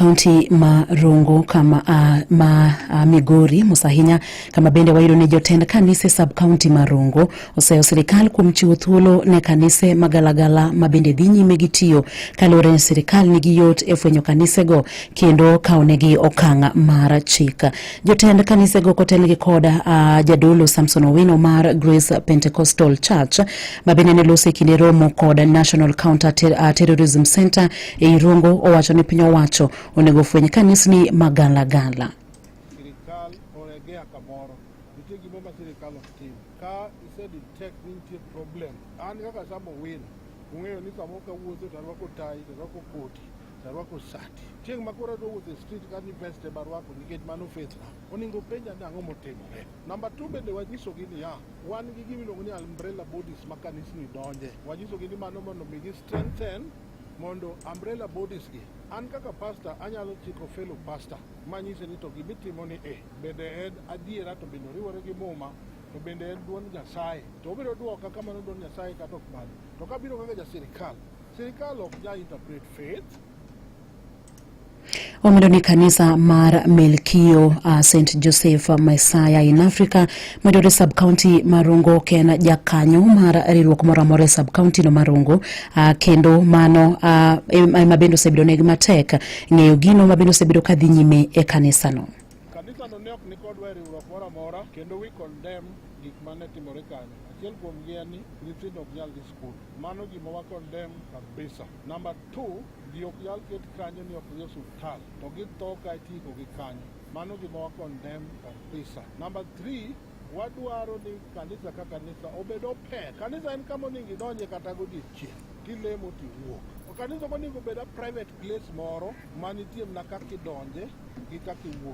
Kaunti ma Rongo kama ma Migori mos ahinya kama bende wayudo ni jotend kanise sub county ma Rongo oseyo sirikal kuom chiwo thuolo ne kanise magalagala ma bende dhi nyime gi tiyo kaluwore ni sirikal nigi yot e fwenyo kanisego kendo kawonegi okang' mar chik. Jotend kanisego kotelnegi kod jadolo Samson Owino mar Grace Pentecostal Church ma bende ne loso e kinde romo kod National Counter Terrorism Center e Rongo owacho ni piny owacho onego ofweny kanisni magalagala. Sirikal oregea kamoro, nitie gimoro ma sirikal ok tim. Ka ise detect ni nitie problem, an kaka Sam Owino, ung'eyo ni samoro kawuotho to arwako tai, to arwako koti, to arwako sati. Chieng' ma koro adwa wuotho e street ka ni vest ema arwako nikech mano faith na. Onego penja ni ang'o motimore. Number 2 bende wanyisogi niya, wan gi gima iluongo ni umbrella bodies ma kanisni donje. Wanyisogi ni mano mondo mi gi strengthen mondo umbrella bodies gi. An kaka pastor anyalo chiko fellow pastor manyise ni to gimitimo ni e bende en adiera to bende oriwore gi muma to bende en duond Nyasaye. To obiro duoka kamano duond Nyasaye kata ok mano. To kabiro kaka ja sirikal, sirikal ok nyal interpret faith. Omedo ni kanisa mar Melkio St Joseph Messiah in Africa mayudore sub county ma Rongo ok en jakanyo mar riwruok moro amora e sub county no mar Rongo kendo mano ema bende osebedo negi matek ng'eyo gino ma bende osebedo ka dhi nyime e kanisano. Kanisano ne ok nikodwa e riwruok moro amora kendo we condemn gik mane timore kanyo. Achiel kuomgi en ni nyithindo ok nyal dhi skul. Mano gima wa condemn kabisa. Number 2, ji ok nyal ket kanyo ni ok dhi osuptal to githo ka itieko gi kanyo. Mano gima wa condemn kabisa. Number 3, wadwaro ni kanisa ka kanisa obed open. Kanisa en kama onego idonje kata godiechieng' tilemo tiwuok. Kanisa ok onego obed a private place moro manitie mana kaka idonje gi kaka iwuok.